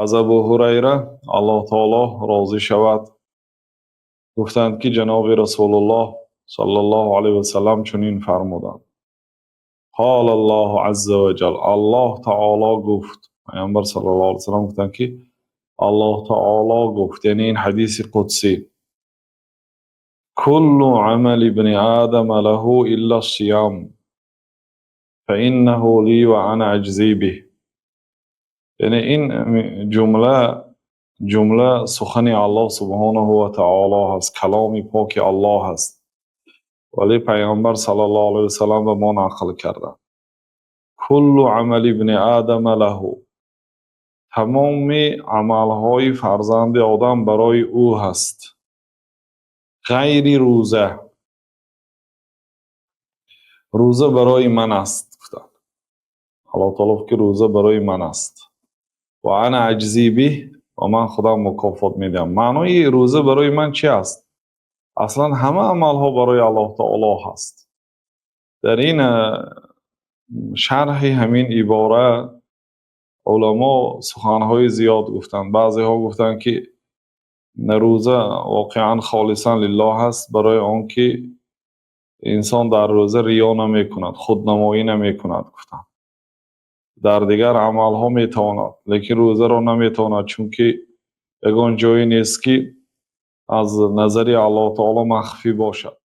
Аз Абу Ҳурайра, Аллоҳ таоло розӣ шавад, гуфтанд, ки ҷаноби Расулуллоҳ саллаллоҳу алайҳи васаллам чунин фармуданд: قال الله عز وجل, Аллоҳ таоло гуфт. Паёмбар саллаллоҳу алайҳи васаллам гуфтанд, ки Аллоҳ таоло гуфт, яъне ин ҳадиси қудсӣ: كل عمل ابن آدم له إلا الصيام فإنه لي وأنا أجزي به. Яъне ин ҷумла сухани Аллоҳ субҳонаҳу ва таоло ҳаст, каломи поки Аллоҳ ҳаст, вале Паёмбар саллаллоҳу алайҳи васаллам ба мо нақл карданд. كل عمل ابن آدم له, тамоми амалҳои фарзанди Одам барои ӯ ҳаст, ғайри рӯза. Рӯза барои ман аст, гуфтанд. Аллоҳ таоло гуфт, ки рӯза барои ман аст. وأنا أجزي به, ва ман худам мукофот медиҳам. Маънои рӯза барои ман чи аст? Аслан ҳама амалҳо барои Аллоҳ таоло ҳаст. Дар ин шарҳи ҳамин ибора уламо суханҳои зиёд гуфтанд. Баъзеҳо гуфтанд, ки рӯза воқеан خالصا لله ҳаст, барои он ки инсон дар рӯза риё намекунад, худнамоӣ намекунад, гуфтанд. Дар дигар амалҳо метавонад, лекин рӯзаро наметавонад, чунки ягон ҷое нест, ки аз назари Аллоҳ таоло махфӣ бошад.